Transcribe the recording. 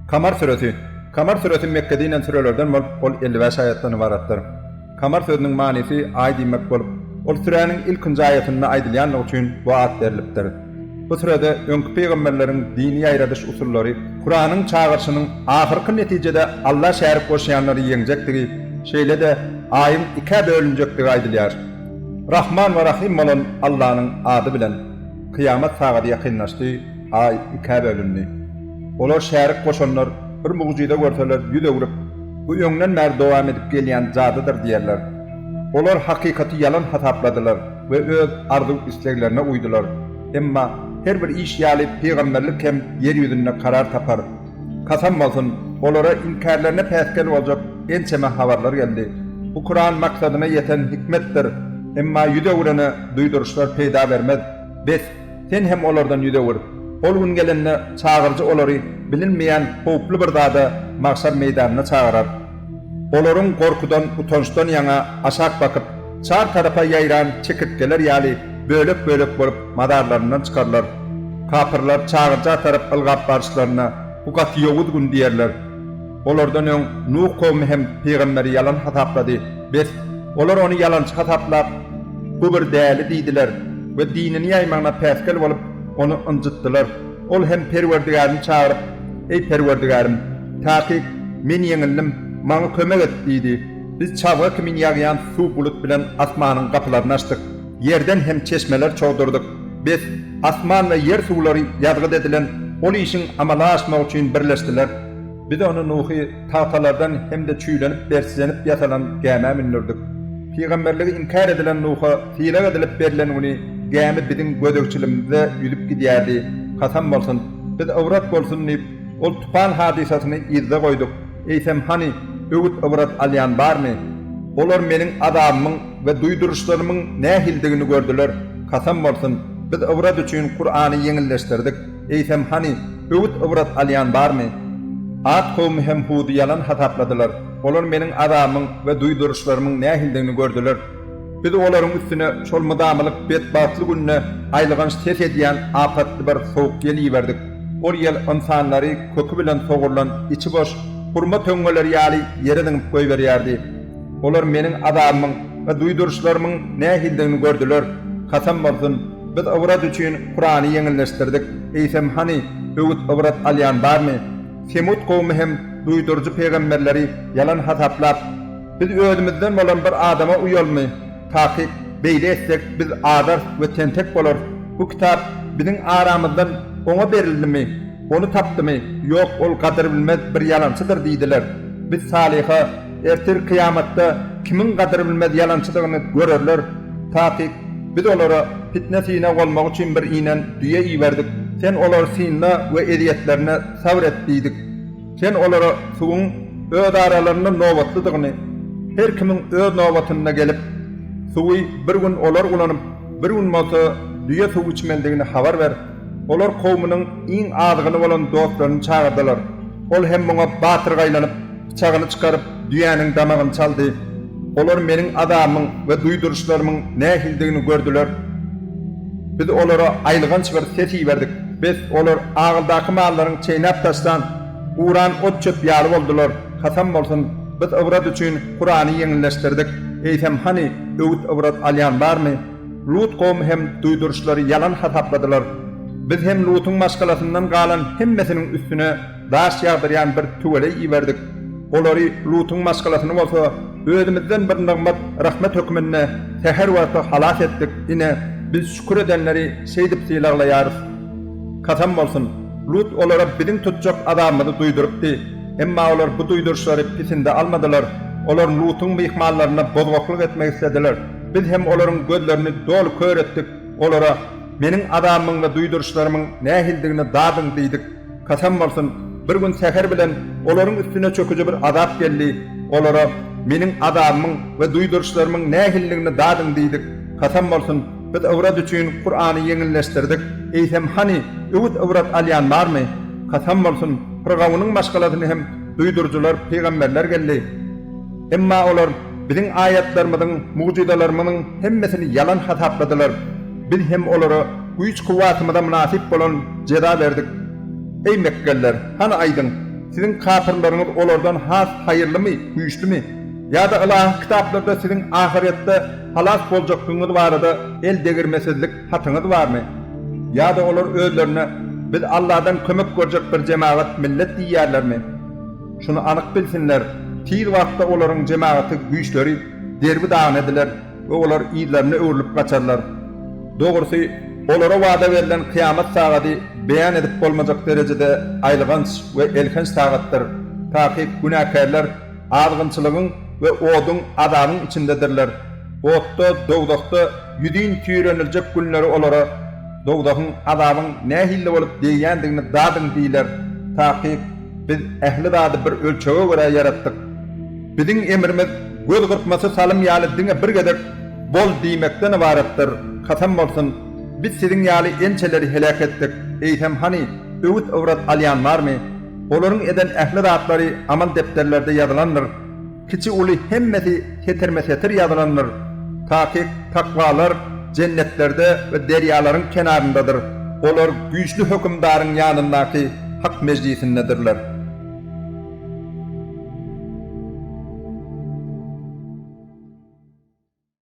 Kamar süresi Kamar süresi Mekgede inen sürelerden bolup, ol 55 aýatdan ybaratdyr. Kamar sözüniň manysy aý diýmek bolup, ol süräniň ilkinji aýatynda aýdylýanlygy üçin bu at berlipdir. Bu sürede öňki pygamberleriň dini ýaýradyş usullary, Kuranyň çagyryşynyň ahyrky netijede Alla şärik goşýanlary ýeňjekdigi, şeýle-de Aýyň ikä bölünjekdigi aýdylýar. Rahman we Rahym bolan Allanyň ady bilen. Kyýamat sagady ýakynlaşdy, Aý ikä bölündi. Olar şärik goşanlar bir mugjyza görseler ýüz öwrüp, Bu öňden bäri dowam edip gelýän jadydyr diýerler. Olar hakykaty ýalan hasapladylar we öz arzuw-isleglerine uýdular. Emma her bir iş ýaly pygamberlik hem ýer ýüzünde karar tapar. Kasam bolsun, olara inkärlerine päsgel boljak ençeme habarlar geldi. Bu Kuran maksadyna ýeten hikmetdir. Emma ýüz öwrene duýduryşlar peýda bermez. Bes, sen hem olardan ýüz öwür. Ol gün gelende çagyryjy olary bilinmeýän howply bir zada magşar meýdanyna çagyrar. Olaryň gorkudan, utançdan ýaňa aşak bakyp, çar tarapa ýaýran çekirtgeler ýaly bölek-bölek bolup mazarlaryndan çykarlar. Kapyrlar çagyryja tarap ylgap baryşlaryna, Bu gaty ýowuz gün diýerler. Olardan öň Nuh kowmy hem pygamberi ýalan hasaplady. Bes, olar ony ýalançy hasaplap, Bu bir däli diýdiler we dinini ýaýmagyna päsgel bolup, ony ynjytdylar. Ol hem Perwerdigärini çagyryp, Eý, Perwerdigärim! Takyk, men ýeňildim, maňa kömek et! diýdi. Biz çabga kimin ýagýan suw bulut bilen asmanyň gapylaryny açdyk. Ýerden hem çeşmeler çogdurdyk. Bes, asman we ýer suwlary ýazgyt edilen ol işiň amala aşmagy üçin birleşdiler. Biz ony, Nuhy, tagtalardan hem-de çüýlenip berçilenip ýasalan gämä mündürdik. Pygamberligi inkär edilen Nuha sylag edilip berlen güni gämi biziň gözegçiligimizde ýüzüp gidýärdi. Kasam bolsun, biz ybrat bolsun diýip, ol tupan hadysasyny yzda goýduk. Eýsem, hany, öwüt-ybrat alýan barmy? Olar meniň azabymyň we duýduryşlarymyň nähilidigini gördüler. Kasam bolsun, biz ybrat üçin Kurany ýeňilleşdirdik. Eýsem, hany, öwüt-ybrat alýan barmy? Ad kowmy hem Hudy ýalan hasapladylar. Olar meniň azabymyň we duýduryşlarymyň nähilidigini gördüler. Biz olaryň üstüne şol mydamalyk betbagtly günde aýylganç ses edýän apatly bir sowuk ýel iberdik. Ol ýel ynsanlary köki bilen sogrulan içi boş hurma töňňeleri ýaly ýere zyňyp goýberýärdi. Olar meniň azabymyň we duýduryşlarymyň nähilidigini gördüler. Kasam bolsun, biz ybrat üçin Kurany ýeňilleşdirdik. Eýsem, hany, öwüt-ybrat alýan barmy? Semud kowmy hem duýduryjy pygamberleri ýalan hasaplap, Biz özümizden bolan bir adama uýalymy? Takyk, beýle etsek, biz azarys we tentek bolarys. Bu kitap biziň aramyzdan oňa berildimi? Ony tapdymy? Ýok, ol gadyrbilmez bir ýalançydyr diýdiler. Biz Salyha, Ertir kyýamatda kimiň gadyrbilmez ýalançydygyny görerler. Takyk, biz olara pitne-synag bolmagy üçin bir inen düýe iberdik. Sen olary synla we ezýetlerine sabyr et diýdik. Sen olara suwuň öz aralarynda nobatlydygyny, her kimiň öz nobatynda gelip, suwy bir gün olar ulanyp, bir gün bolsa düýe suw içmelidigini habar ber. Olar kowumynyň iň azgyny bolan dostlaryny çagyrdylar. Ol hem muňa batyrgaýlanyp, pyçagyny çykaryp, düýäniň damagyny çaldy. Olar meniň azabymyň we duýduryşlarymyň nähilidigini gördüler. Biz olara aýylganç bir ses iberdik. Bes, olar agyldaky mallaryň çeýnäp taşlan, guran ot-çöp ýaly boldular. Kasam bolsun, biz ybrat üçin Kurany ýeňilleşdirdik. Eýsem, hany, öwüt-ybrat alýan barmy? Lut kowmy hem duýduryşlary ýalan hasapladylar. Biz hem Lutuň maşgalasyndan galan hemmesiniň üstüne daş ýagdyrýan bir tüweleý iberdik. Olary, Lutuň maşgalasyny bolsa, özümizden bir nygmat, rahmet hökmünde säher wagty halas etdik. Ine, biz şükür edenleri şeýdip sylaglaýarys. Kasam bolsun, Lut olara biziň tutjak azabymyzy duýdurypdy. Emma olar bu duýduryşlary pisinde almadylar. Olar Lutuň myhmanlaryna bozgaklyk etmek islediler. Biz hem olaryň gözlerini doly kör etdik, olara, Meniň azabymyň we duýduryşlarymyň nähilidigini dadyň diýdik. Kasam bolsun, bir gün säher bilen olaryň üstüne çöküji bir azap geldi. Olara, Meniň azabymyň we duýduryşlarymyň nähilidigini dadyň diýdik. Kasam bolsun, biz ybrat üçin Kurany ýeňilleşdirdik. Eýsem, hany, öwüt-ybrat alýan barmy? Kasam bolsun, Pyrgaunyň maşgalasyny hem duýduryjylar, pygamberler geldi. Emma olar Biziň aýatlarymyzyň, mugjyzalarymyzyň hemmesini ýalan hasapladylar. Biz hem olara güýç-kuwwatymyza mynasyp bolan jeza berdik. Eý, mekgeliler! Hany aýdyň, Siziň kapyrlaryňyz olardan has haýyrlymy, güýçlümi? Ýa-da ylahy kitaplarda siziň ahyretde halas boljakdygyňyz barada el degirmesizlik hatyňyz barmy? Ýa-da olar özlerine, Biz Alladan kömek görjek bir jemagat, millet diýýärlermi? Şuny anyk bilsinler, tiz wagtda olaryň jemagaty, güýçleri derbi-dagyn ediler we olar yzlaryna öwrülip gaçarlar. Dogrusy, olara wada berlen kyýamat sagady beýan edip bolmajak derejede aýylganç we elhenç sagatdyr. Takyk günäkärler azgynçylygyň we oduň, azabyň içindedirler. Otda, dowzahda ýüzin süýreniljek günleri olara, Dowzahyň, azabyň nähili bolup degýändigini dadyň diýler. Takyk, biz ähli zady bir ölçege görä ýaratdyk. Biziň emrimiz göz gyrpmasy salym ýaly diňe bir gezek Bol diýmekden ybaratdyr. Kasam bolsun, biz siziň ýaly ençeleri heläk etdik. Eýsem hany, öwüt-ybrat alýan barmy? Olaryň eden ähli zatlary amal depderlerde ýazylandyr. Kiçi-uly hemmesi setirme-setir ýazylandyr. Takyk takwalar jennetlerde we derýalaryň kenaryndadyr. Olar güýçli hökümdaryň ýanyndaky hak mejlisindedirler.